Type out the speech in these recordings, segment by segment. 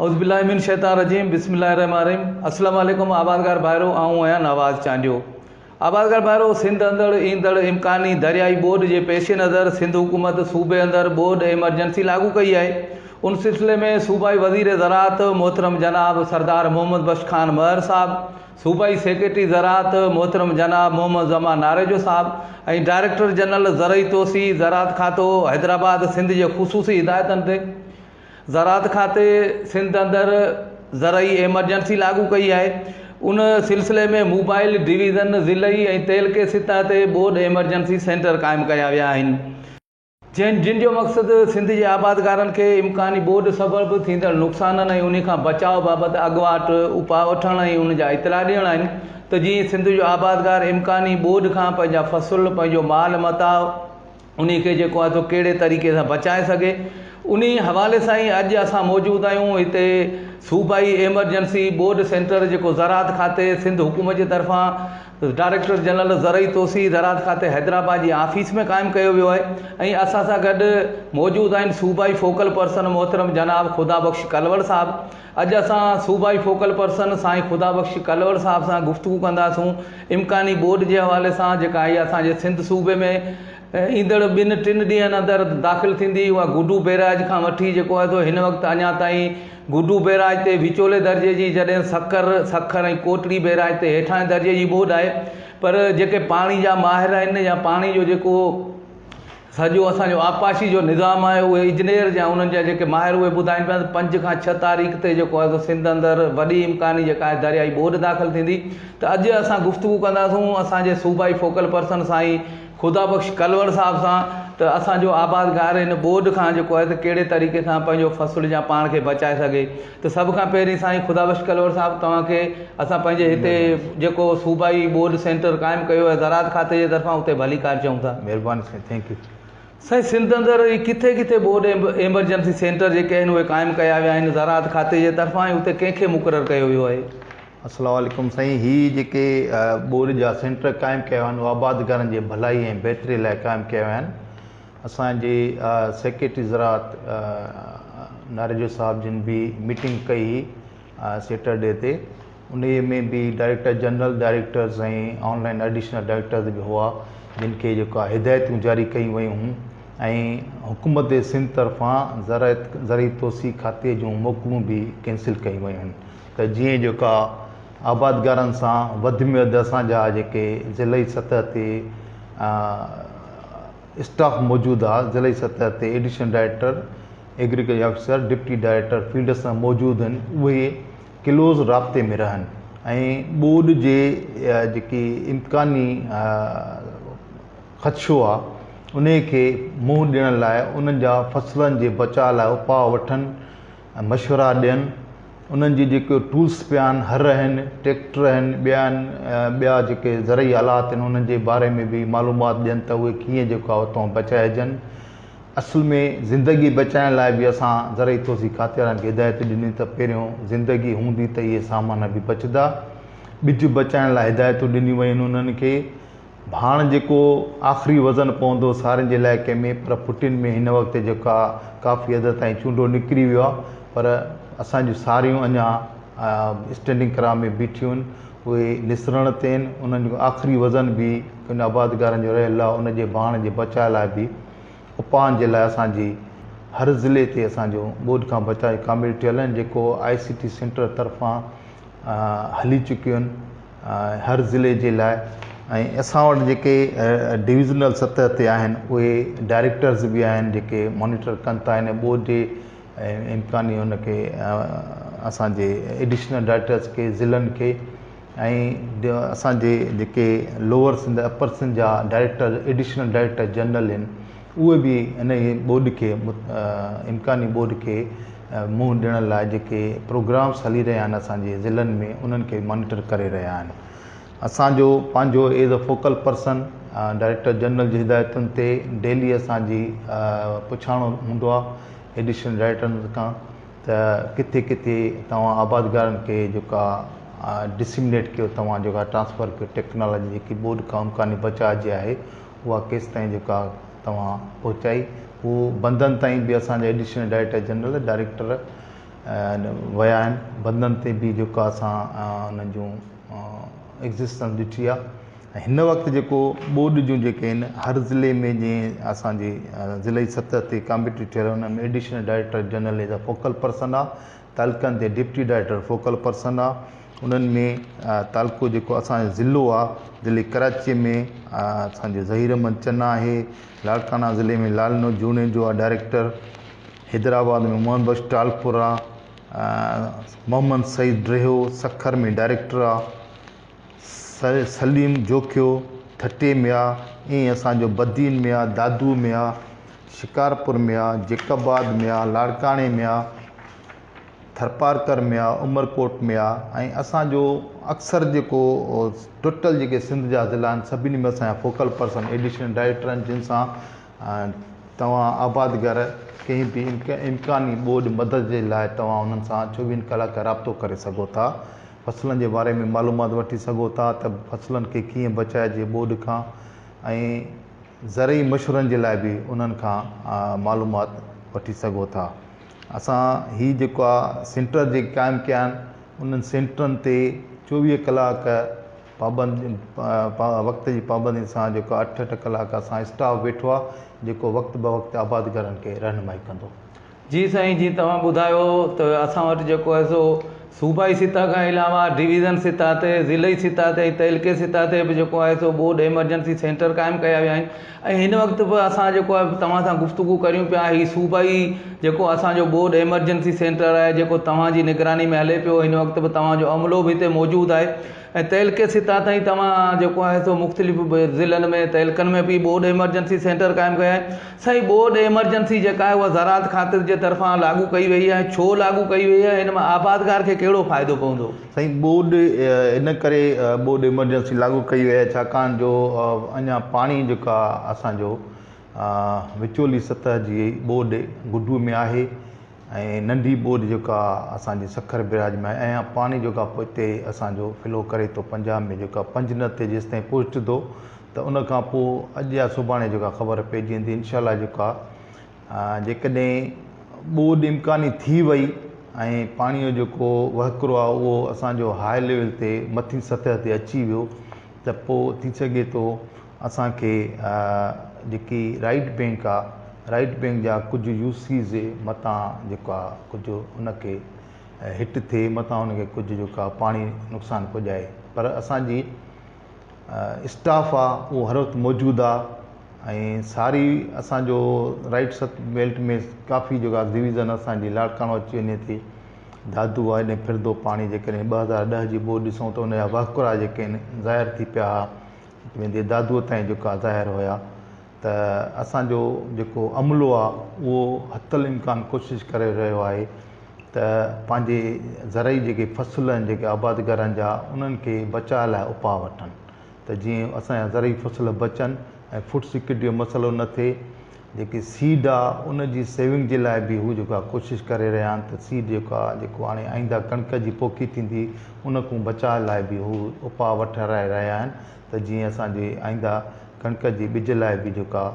اعوذ بالله من الشيطان الرجيم بسم الله الرحمن الرحيم السلام عليڪم آبادگار ڀائرو آئون آهيان نواز چانڊيو آبادگار ڀائرو سنڌ اندر ايندڙ امڪاني دريائي ٻوڏ جي پيش نظر سنڌ حڪومت صوبي اندر ٻوڏ ايمرجنسي لاڳو ڪئي آهي ان سلسلي ۾ صوبائي وزير زراعت محترم جناب سردار محمد بخش خان مهر صاحب صوبائي سيڪريٽري زراعت محترم جناب محمد زمان ناريجو صاحب ۽ ڊائريڪٽر جنرل زرعي توسيع زراعت کاتو حيدرآباد سنڌ جي خصوصي هدايتن تي زراعت کاتي سنڌ اندر زرعي ايمرجنسي لاڳو ڪئي آهي ان سلسلي ۾ موبائل ڊويزن ضلعي ۽ تعلقي سطح تي ٻوڏ ايمرجنسي سينٽر قائم ڪيا ويا آهن جنهن جن جو مقصد سنڌ جي آبادگارن کي امڪاني ٻوڏ سبب ٿيندڙ نقصانن ۽ انهي کان بچاء بابت اڳواٽ اپاء وٺڻ ۽ ان جا اطلاع ڏيڻ آهن ته جيئن سنڌ جو آبادگار امڪاني ٻوڏ کان پنهنجا فصل پنهنجو مال متاع انهي کي جيڪو آهي سو ڪهڙي طريقي سان بچائي سگهي انهي حوالي سان ئي اڄ اسان موجود آهيون هتي صوبائي ايمرجنسي ٻوڏ سينٽر جيڪو زراعت کاتي سنڌ حڪومت جي طرفان ڊائريڪٽر جنرل زرعي توسيع زراعت کاتي حيدرآباد جي آفيس ۾ قائم ڪيو ويو آهي ۽ اسان سان گڏ موجود آهن صوبائي فوڪل پرسن محترم جناب خدا بخش ڪلوڙ صاحب اڄ اسان صوبائي فوڪل پرسن سائين خدا بخش ڪلوڙ صاحب سان گفتگو ڪنداسون امڪاني ٻوڏ جي حوالي سان جيڪا آئي اسان جي سنڌ صوبي ۾ ايندڙ ٻن ٽن ڏينهن اندر داخل ٿيندي اها گڊو بيراج کان وٺي جيڪو آهي سو هن وقت اڃا تائين گڊو بيراج تي وچولي درجي جي جڏهن سکر سکر ۽ ڪوٽڙي بيراج تي هيٺاهين درجي جي ٻوڏ آهي پر جيڪي پاڻي جا ماهر آهن يا پاڻي جو جيڪو سڄو اسان جو آبپاشي جو نظام آهي اهي انجنيئر يا انهن جا جيڪي ماهر اهي ٻڌائين پيا ته پنج کان ڇهه تاريخ تي جيڪو آهي سو سنڌ اندر وڏي امڪاني جيڪا آهي دريائي ٻوڏ داخل ٿيندي ته اڄ اسان گفتگو ڪنداسون اسان جي صوبائي فوڪل پرسن سائين خدا بخش ڪلوڙ صاحب سان ته اسان جو آبادگار هن ٻوڏ کان جيڪو آهي ته ڪهڙي طريقي سان پنهنجو فصل يا پاڻ کي بچائي سگهي ته سڀ کان پهرين سائين خدا بخش ڪلوڙ صاحب توهان کي اسان پنهنجي هتي جيڪو صوبائي ٻوڏ سينٽر قائم ڪيو آهي زراعت کاتي جي طرفان اتي ڀليڪار چئون ٿا. مهرباني سائين thank you. سائين سنڌ اندر هي ڪٿي ڪٿي ٻوڏ ايمرجنسي سينٽر جيڪي آهن اهي قائم ڪيا ويا آهن زراعت کاتي جي طرفان ۽ اتي ڪنهن کي مقرر ڪيو ويو آهي؟ السلام عليڪم سائين هي جيڪي ٻوڏ جا سينٽر قائم ڪيا ويا آهن اهي آبادگارن جي ڀلائي ۽ بهتري لاء قائم ڪيا ويا آهن اسان جي سيڪريٽري زراعت ناريجو صاحب جن به ميٽنگ ڪئي هئي سيٽرڊي تي انهي ۾ به director general directors ۽ online additional directors به هئا جن کي جيڪا هدايتون جاري ڪيون ويون هيون ۽ حڪومت سنڌ طرفان زراعت زرعي توسيع کاتي جون موڪلون به ڪينسل ڪيون ويون آهن ته جيئن جيڪا آبادگارن سان وڌ ۾ وڌ اسان جا جيڪي ضلعي سطح تي اسٽاف موجود آ ضلعي سطح تي additional director, agriculture officer, deputy director field سان موجود آهن اهي ڪلوز رابطي ۾ رهن ۽ ٻوڏ جي جيڪي امڪاني خدشو آ انهي کي منهن ڏيڻ لاء انهن جا فصلن جي بچاء لاء اپاء وٺن ۽ مشورا ڏين انهن جي جيڪي ٽولس پيا آهن هر آهن ٽريڪٽر آهن ٻيا آهن ٻيا جيڪي زرعي آلات آهن انهن جي باري ۾ به معلومات ڏين ته اهي ڪيئن جيڪو آهي اتان بچائجن اصل ۾ زندگي بچائڻ لاء به اسان زرعي توسيع کاتي وارن کي هدايت ڏني ته پهريون زندگي هوندي ته اهي سامان به بچندا ٻج بچائڻ لاء هدايتون ڏنيون ويون آهن انهن کي ڀاڻ جيڪو آخري وزن پوندو سارين جي علائقي ۾ پر ڦٽين ۾ هن وقت جيڪا ڪافي حد تائين چونڊو نڪري ويو آهي پر اسان جون ساريون اڃا اسٽينڊنگ ڪرا ۾ بيٺيون آهن اهي نسرڻ تي آهن انهن جو آخري وزن به ڪن آبادگارن جو رهيل آهي ان جي ڀاڻ جي بچاء لاء به اپائن جي لاء اسان جي هر ضلعي تي اسان جو ٻوڏ کان بچاء جون ڪاميٽيون هلن جيڪو آء سي ٽي سينٽر طرفان هلي چڪيون آهن هر ضلعي جي لاء ۽ اسان وٽ جيڪي ڊويزنل سطح تي آهن اهي ڊائريڪٽرز به آهن جيڪي مانيٽر ڪن ٿا ان ٻوڏ جي امڪاني ان کي اسان جي ايڊيشنل ڊائريڪٽرز کي ضلعن کي ۽ اسان جي جيڪي لوئر سنڌ اپر سنڌ جا ڊائريڪٽر ايڊيشنل ڊائريڪٽر جنرل آهن اهي به ان ٻوڏ کي امڪاني ٻوڏ کي منهن ڏيڻ لاء جيڪي پروگرامس هلي رهيا آهن اسان جي ضلعن ۾ انهن کي مانيٽر ڪري رهيا آهن اسان جو پنهنجو as a focal person director general جي هدايتن تي ڊيلي اسان جي پڇاڻو هوندو آهي ايڊيشنل ڊائريڪٽرن کان ته ڪٿي ڪٿي توهان آبادگارن کي جيڪا ڊسمنيٽ ڪيو توهان جيڪا ٽرانسفر ڪيو ٽيڪنالاجي جيڪي ٻوڏ کان امڪاني بچاء جي آهي اها ڪيستائين جيڪا توهان پهچائي هو بندن تائين به اسان جا ايڊيشنل ڊائريڪٽر جنرل ڊائريڪٽر ويا آهن بندن تي به جيڪو اسان انهن جون ايگزسٽنس ڏٺي آهي ۽ هن وقت جيڪو ٻوڏ جون جيڪي آهن هر ضلعي ۾ جيئن اسانجي ضلعي سطح تي ڪاميٽي ٺهيل ان ۾ additional director general as a focal person آهي تعلقن تي ڊپٽي ڊائريڪٽر فوڪل پرسن آهي انهن ۾ تعلقو جيڪو اسانجو ضلعو آهي ضلعي ڪراچي ۾ اسانجو ظهير احمد چنا آهي لاڙڪاڻا ضلعي ۾ لالنو جوڻيجو آهي ڊائريڪٽر حيدرآباد ۾ محمد بخش ٽالپر آ، محمد سعيد ڊريهو سکر ۾ ڊائريڪٽر آ، سليم جوکيو ٺٽي ۾ آ، ائين اسان جو بدين ۾ آ، دادو ۾ آ، شڪارپور ۾ آ، جيڪب آباد ۾ آ، لاڙڪاڻي ۾ آ، ٿرپارڪر ۾ آ، عمرڪوٽ ۾ آ ۽ اسان جو اڪثر جيڪو ٽوٽل جيڪي سنڌ جا ضلعا آهن سڀني ۾ اسان جا فوڪل پرسن ايڊيشنل ڊائريڪٽر آهن جن سان توهان آبادگار ڪنهن به امڪاني ٻوڏ مدد جي لاء توهان انهن سان چوويهن ڪلاڪ رابطو ڪري سگهو ٿا. فصلن جي باري ۾ معلومات وٺي سگهو ٿا ته فصلن کي ڪيئن بچائجي ٻوڏ کان ۽ زرعي مشورن جي لاء به انهن کان معلومات وٺي سگهو ٿا. اسان هي جيڪو آ سينٽر جيڪي قائم ڪيا آهن انهن سينٽرن تي چوويهه ڪلاڪ پابندي وقت جي پابندي سان جيڪو اٺ اٺ ڪلاڪ اسان اسٽاف ويٺو آهي جيڪو وقت بوقت آبادگارن کي رهنمائي ڪندو. جي سائين جي توهان ٻڌايو ته اسان وٽ جيڪو آهي سو صوبائي سطح کان علاوه ڊويزن سطح تي ضلعي سطح تي ۽ تعلقي سطح تي به جيڪو آهي سو ٻوڏ ايمرجنسي سينٽر قائم ڪيا ويا آهن ۽ هن وقت به اسان جيڪو آهي توهان سان گفتگو ڪريون پيا هي صوبائي جيڪو اسان جو ٻوڏ ايمرجنسي سينٽر آهي جيڪو توهان جي نگراني ۾ هلي پيو هن وقت به توهان جو عملو به هتي موجود آهي ۽ تعلقي سطح تائين توهان جيڪو آهي سو مختلف ضلعن ۾ تعلقن ۾ به ٻوڏ ايمرجنسي سينٽر قائم ڪيا آهن سائين ٻوڏ ايمرجنسي جيڪا آهي اها زراعت کاتي جي طرفان لاڳو ڪئي وئي آهي ڇو لاڳو ڪئي وئي آهي هن مان آبادگار کي ڪهڙو فائدو پوندو؟ سائين ٻوڏ ان ڪري ٻوڏ ايمرجنسي لاڳو ڪئي وئي آهي ڇاڪاڻ جو اڃا پاڻي جيڪو آهي اسان جو وچولي سطح جي ٻوڏ گڊو ۾ آهي ۽ ننڍي ٻوڏ جيڪا اسان جي سکر بيراج ۾ آئي ۽ پاڻي جيڪا پوئتي اسان جو فلو ڪري ٿو پنجاب ۾ جيڪا پنجند تي جيستائين پهچندو ته ان کان پوء اڄ يا سڀاڻي جيڪا خبر پئجي ويندي انشاء الله جيڪا جيڪڏهن ٻوڏ امڪاني ٿي وئي ۽ پاڻي جو جيڪو وهڪرو آهي اهو اسان جو هاء ليول تي مٿين سطح تي اچي ويو ته پوء ٿي سگهي ٿو اسان کي جيڪي رائيٽ بينڪ آ رائيٽ بينڪ جا ڪجهه يو سيز متان جيڪو آ ڪجهه ان کي هٽ ٿئي متان ان کي ڪجهه جيڪو آ پاڻي نقصان پڄائي پر اسان جي اسٽاف آ اهو هر وقت موجود آ ۽ ساري اسان جو رائيٽ ست بيلٽ ۾ ڪافي جيڪا ڊويزن اسان جي لاڙڪاڻو اچي وڃي ٿي دادو آ هيڏي ڦردو پاڻي جيڪڏهن 2010 جي ٻوڏ ڏسون ته ان جا وهڪرا جيڪي آهن ظاهر ٿي پيا ها ويندي دادوء تائين جيڪا ظاهر هيا ته اسان جو جيڪو عملو آ اهو حتي الامڪان ڪوشش ڪري رهيو آهي ته پنهنجي زرعي جيڪي فصل آهن جيڪي آبادگارن جا انهن کي بچاء لاء اپاء وٺن ته جيئن اسان جا زرعي فصل بچن ۽ فوڊ سيڪيورٽي جو مسئلو نه ٿئي جيڪي سيڊ آ ان جي سيونگ جي لاء به هو جيڪو آ ڪوشش ڪري رهيا آهن ته سيڊ جيڪو آ جيڪو هاڻي آئنده ڪڻڪ جي پوکي ٿيندي ان کان بچاء لاء به هو اپاء وٺرائي رهيا آهن ته جيئن اسان جي آئنده ڪڻڪ جي ٻج لاء به جيڪا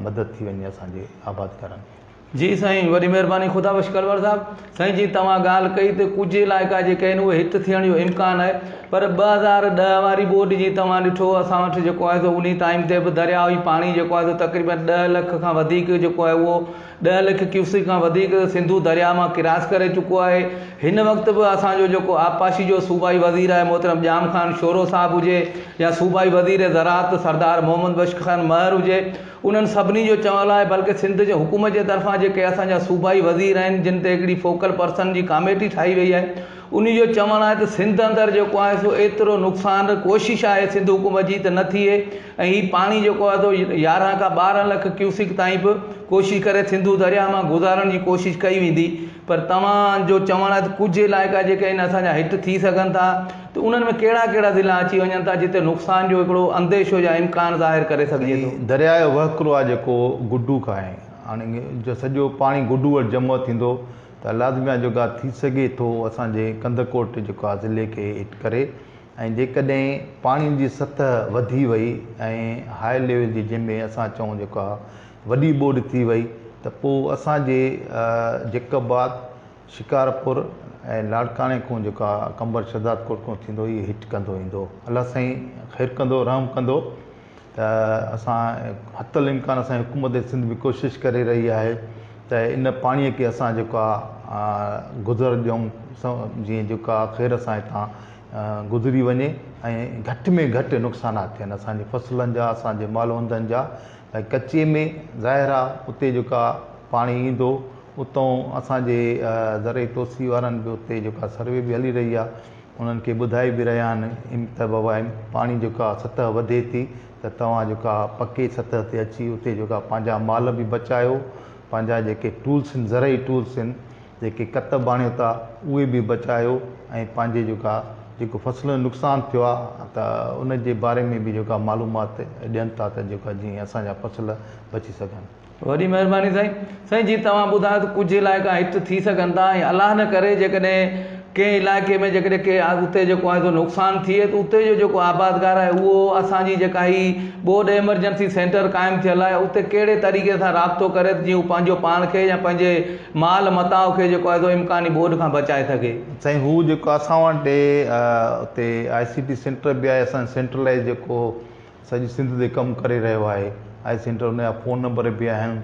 مدد ٿي وڃي اسان جي آبادگارن کي. جي سائين وڏي مهرباني خدا بخش ڪلوڙ صاحب سائين جي توهان ڳالهه ڪئي ته ڪجهه علائقا جيڪي آهن اهي هٽ ٿيڻ جو امڪان آهي پر 2010 واري ٻوڏ جي توهان ڏٺو اسان وٽ جيڪو آهي سو انهي ٽائيم تي به درياء جي پاڻي جيڪو آهي سو تقريبن 10 لک کان وڌيڪ جيڪو آهي اهو 10 لک ڪيوسڪ کان وڌيڪ سنڌو درياء مان ڪراس ڪري چڪو آهي هن وقت به اسان جو جيڪو آبپاشي جو صوبائي وزير آهي محترم ڄام خان شورو صاحب هجي يا صوبائي وزير زراعت سردار محمد بخش خان مهر هجي انهن سڀني جو چوڻ آهي بلڪه سنڌ جي حڪومت جي طرفان جيڪي اسان جا صوبائي وزير آهن جن تي هڪڙي فوڪل پرسن جي ڪاميٽي ٺاهي وئي آهي انهي جو چوڻ آهي ته سنڌ اندر جيڪو آهي سو ايترو نقصان ڪوشش آهي سنڌ حڪومت جي ته نه ٿئي ۽ هي پاڻي جيڪو آهي سو 11 کان 12 لک ڪيوسڪ تائين به ڪوشش ڪري سنڌو درياهه مان گذارڻ جي ڪوشش ڪئي ويندي پر توهان جو چوڻ آهي ته ڪجهه علائقا جيڪي آهن اسان جا هٽ ٿي سگهن ٿا ته انهن ۾ ڪهڙا ڪهڙا ضلعا اچي وڃن ٿا جتي نقصان جو هڪڙو انديشو يا امڪان ظاهر ڪري سگهجي ٿو. سائين درياء جو وهڪرو آهي جيڪو گڊو کان آهي هاڻي جو سڄو پاڻي گڊو وٽ جمع ٿيندو ته لازمي آهي جيڪا ٿي سگهي ٿو اسان جي ڪنڌڪوٽ جيڪو آهي ضلعي کي هٽ ڪري ۽ جيڪڏهن پاڻي جي سطح وڌي وئي ۽ هاء ليول جي جنهن ۾ اسان چئون جيڪو آهي وڏي ٻوڏ ٿي وئي ته پوء اسان جي جيڪب آباد شڪارپور ۽ لاڙڪاڻي کان جيڪو آ قمبر شهدادڪوٽ کان ٿيندو اهي هٽ ڪندو ايندو. الله سائين خير ڪندو رحم ڪندو ته اسان حتي الامڪان اسان جي حڪومت سنڌ به ڪوشش ڪري رهي آهي ته ان پاڻي کي اسان جيڪو آ گذر ڏيون جيئن جيڪو آ خير سان هتان گذري وڃي ۽ گهٽ ۾ گهٽ نقصانات ٿين اسان جي فصلن جا اسان جي مالوندن جا ۽ ڪچي ۾ ظاهر آ اتي جيڪا پاڻي ايندو اتون اسان جي زرعي توسيع وارن به اتي جيڪا سروي به هلي رهي آ انهن کي ٻڌائي به رهيا آهن ته بابا پاڻي جيڪا سطح وڌي ٿي ته توهان جيڪا پڪي سطح تي اچي اتي جيڪا پنهنجا مال به بچايو پنهنجا جيڪي ٽولس آهن زرعي ٽولس آهن جيڪي ڪتب آڻيو ٿا اهي به بچايو ۽ پنهنجي جيڪا جيڪو فصلن جو نقصان ٿيو آهي ته ان جي باري ۾ به جيڪا معلومات ڏين ٿا ته جيڪا جيئن اسان جا فصل بچي سگهن. وڏي مهرباني سائين. سائين جي توهان ٻڌايو ته ڪجهه علائقا هت ٿي سگهن ٿا ۽ الله نه ڪري جيڪڏهن ڪنهن علائقي ۾ جيڪڏهن ڪي اتي جيڪو آهي سو نقصان ٿئي ته اتي جو جيڪو آبادگار آهي اهو اسان جي جيڪا هي ٻوڏ ايمرجنسي سينٽر قائم ٿيل آهي اتي ڪهڙي طريقي سان رابطو ڪري ته جيئن هو پنهنجو پاڻ کي يا پنهنجي مال متاع کي جيڪو آهي سو امڪاني ٻوڏ کان بچائي سگهي. سائين هو جيڪو اسان وٽ اتي آء سي ٽي سينٽر به آهي اسان سينٽرلائز جيڪو سڄي سنڌ تي ڪم ڪري رهيو آهي آء سينٽر ان جا فون نمبر به آهن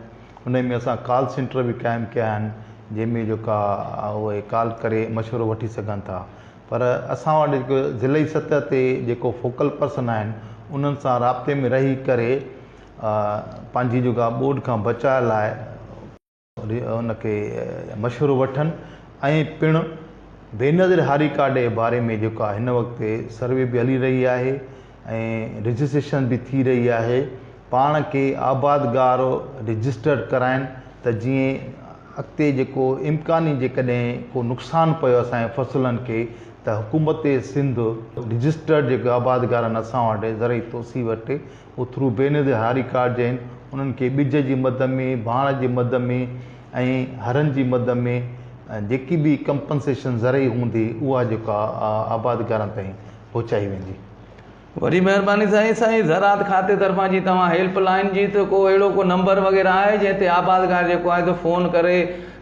ان ۾ اسان ڪال سينٽر به قائم ڪيا آهن جنهن ۾ جيڪا اهي ڪال ڪري مشورو وٺي سگهن ٿا پر اسان وٽ جيڪو ضلعي سطح تي جيڪو فوڪل پرسن آهن انهن سان رابطي ۾ رهي ڪري پنهنجي جيڪا ٻوڏ کان بچاء لاء ان کي مشورو وٺن ۽ پڻ بينظير هاري ڪارڊ جي باري ۾ جيڪا هن وقت سروي به هلي رهي آهي ۽ رجسٽريشن به ٿي رهي آهي پاڻ کي آبادگار رجسٽرڊ ڪرائن ته جيئن اڳتي جيڪو امڪاني جيڪڏهن ڪو نقصان پيو اسان جي فصلن کي ته حڪومت سنڌ رجسٽرڊ جيڪي آبادگار آهن اسان وٽ زرعي توسيع وٽ هو ٿرو بينظير هاري ڪارڊ جا آهن انهن کي ٻج جي مد ۾ ڀاڻ جي مد ۾ ۽ هرن جي مد ۾ جيڪي به ڪمپنسيشن زرعي هوندي اها جيڪا آبادگارن تائين پهچائي ويندي. وڏي مهرباني سائين سائين زراعت کاتي طرفان جي توهان هيلپ لائين جي ته ڪو اهڙو ڪو نمبر وغيره آهي جنهن تي آبادگار جيڪو آهي سو فون ڪري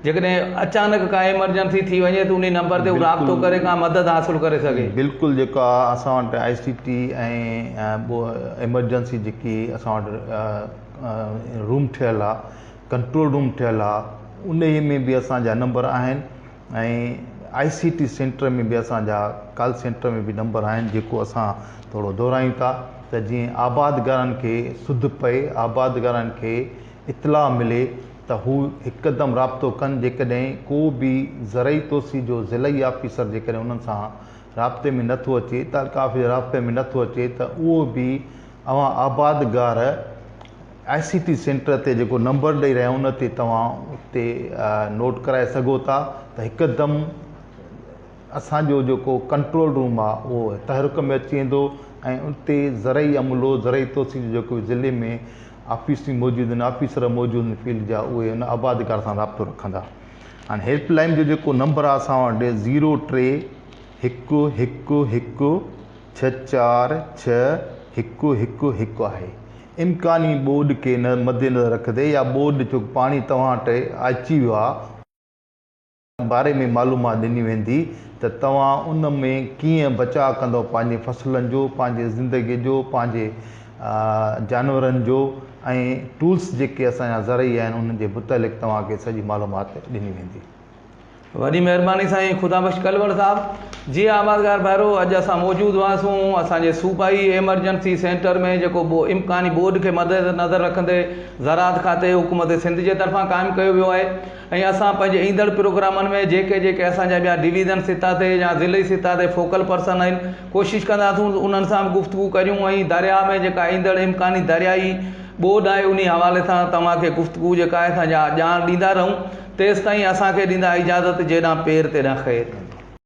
جيڪڏهن اچانڪ ڪا ايمرجنسي ٿي وڃي ته انهي نمبر تي هو رابطو ڪري ڪا مدد حاصل ڪري سگهي. بلڪل جيڪا اسان وٽ آء سي ٽي ۽ ايمرجنسي جيڪي اسان وٽ روم ٺهيل آ ڪنٽرول روم ٺهيل آ انهي ۾ به اسان جا نمبر آهن ۽ آء سي ٽي سينٽر ۾ به اسان جا ڪال سينٽر ۾ به نمبر آهن جيڪو اسان ٿورو دهرايون ٿا ته جيئن آبادگارن کي سڌ پئي آبادگارن کي اطلاع ملي ته هو هڪدم رابطو ڪن جيڪڏهن ڪو به زرعي توسيع جو ضلعي آفيسر جيڪڏهن انهن سان رابطي ۾ نه ٿو اچي تعلقه آفيسر رابطي ۾ نه ٿو اچي ته اهو به اوهان آبادگار آء سي ٽي سينٽر تي جيڪو نمبر ڏئي رهيا آهيون ان تي توهان اتي نوٽ ڪرائي سگهو ٿا ته هڪدم اسان جو جيڪو ڪنٽرول روم آ اهو تحرڪ ۾ اچي ويندو ۽ اتي زرعي عملو زرعي توسيع جو جيڪو به ضلعي ۾ آفيسون موجود آهن آفيسر موجود آهن فيلڊ جا اهي ان آبادگار سان رابطو رکندا هاڻي هيلپ لائين جو جيڪو نمبر آ اسان وٽ زيرو ٽي هڪ هڪ هڪ ڇهه چار ڇهه هڪ هڪ هڪ آهي امڪاني ٻوڏ کي مدنظر رکندي يا ٻوڏ جو پاڻي توهان وٽ اچي ويو آ باري ۾ معلومات ڏني ويندي ته توهان ان ۾ ڪيئن بچاء ڪندؤ پنهنجي فصلن جو، پنهنجي زندگي جو، پنهنجي جانورن جو ۽ ٽولس جيڪي اسان جا زرعي آهن انهن جي متعلق توهان کي سڄي معلومات ڏني ويندي. وڏي مهرباني سائين خدا بخش ڪلوڙ صاحب. جي آبادگار ڀائرو اڄ اسان موجود هئاسون اسان جي صوبائي ايمرجنسي سينٽر ۾ جيڪو امڪاني ٻوڏ کي مد نظر رکندي زراعت کاتي حڪومت سنڌ جي طرفان قائم ڪيو ويو آهي ۽ اسان پنهنجي ايندڙ پروگرامن ۾ جيڪي جيڪي اسان جا ٻيا ڊويزن سطح تي يا ضلعي سطح تي فوڪل پرسن آهن ڪوشش ڪنداسون ته انهن سان به گفتگو ڪريون ۽ درياء ۾ جيڪا ايندڙ امڪاني دريائي ٻوڏ آهي انهي حوالي سان توهان کي گفتگو جيڪا آهي سا ڄاڻ ڏيندا رهون تيستائين اسان کي ڏيندا اجازت جيڏانهن پير تيڏانهن خير.